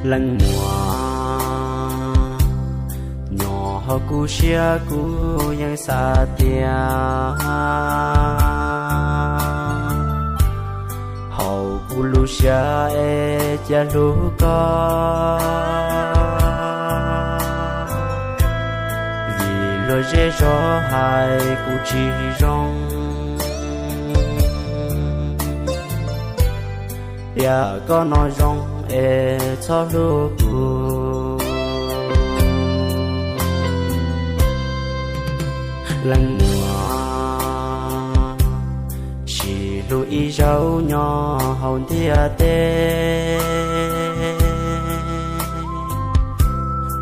Leej muam, nyob hauv kuv siab kuv yeej xav tias hauv kuv lub siab es cia hlub koj, vim luag zej zog hais kuv tsis zoo. Tias koj no zoo es txhob hlub kuv. Leej muam, sib hlub ib zaug nyob hauv ntiaj teb,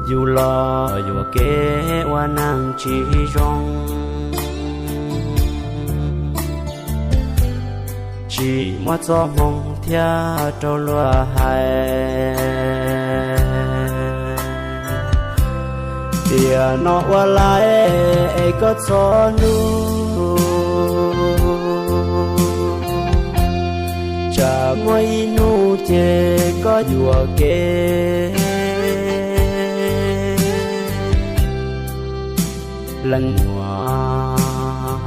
yus los yuam kev ua neeg tsis zoo, tsis muaj txoj hmoo thiab rau luag hais. Tiam no ua lais es koj txhob hlub, tsam muaj ib hnub ces koj yuam kev. Leej muam,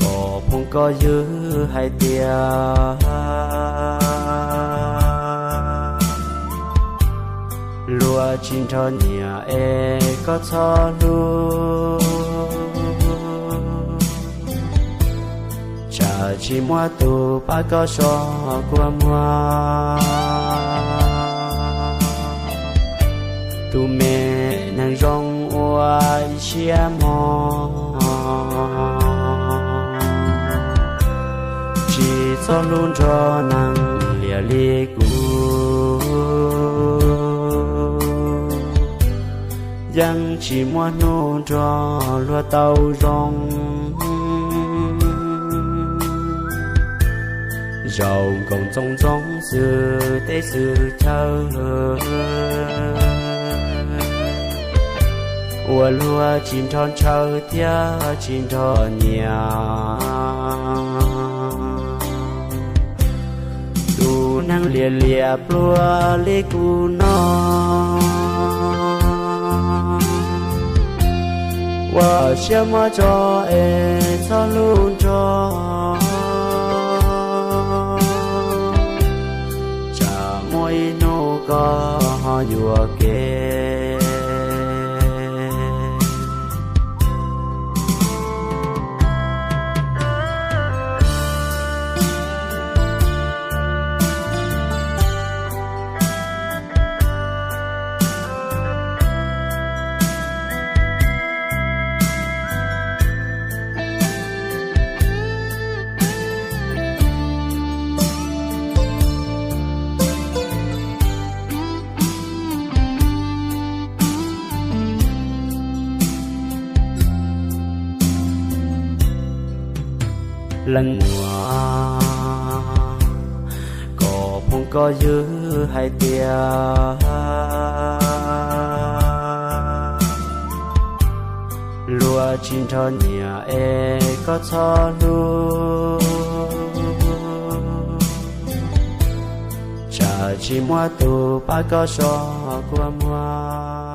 kom phooj koj ywg hais tias luag tsis nrog nyiam es koj txhob hlub, tsam tsis muaj tus pab koj so kua muag. Tus me neeg zoo ua ib siab mog, tsis txhob hlub nrog neeg liam li kuv, yeej tsis muaj hnub nrog luag tau zoo. Zaum nkoos txoos ntxoo xwm teb xwm chaw, uas luag tsis nrog ntshaw thiab tsis nrog nyiam. Tus neeg liam liam pluag li kuv no, ua siab muab tso es txhob hlub nrog, tsam muaj ib hnub koj ho yuam kev. Leej muam, kom phooj koj ywg hais tias luag tsis nrog nyiam es koj txhob hlub, tsam tsis muaj tus pab koj so kua muag.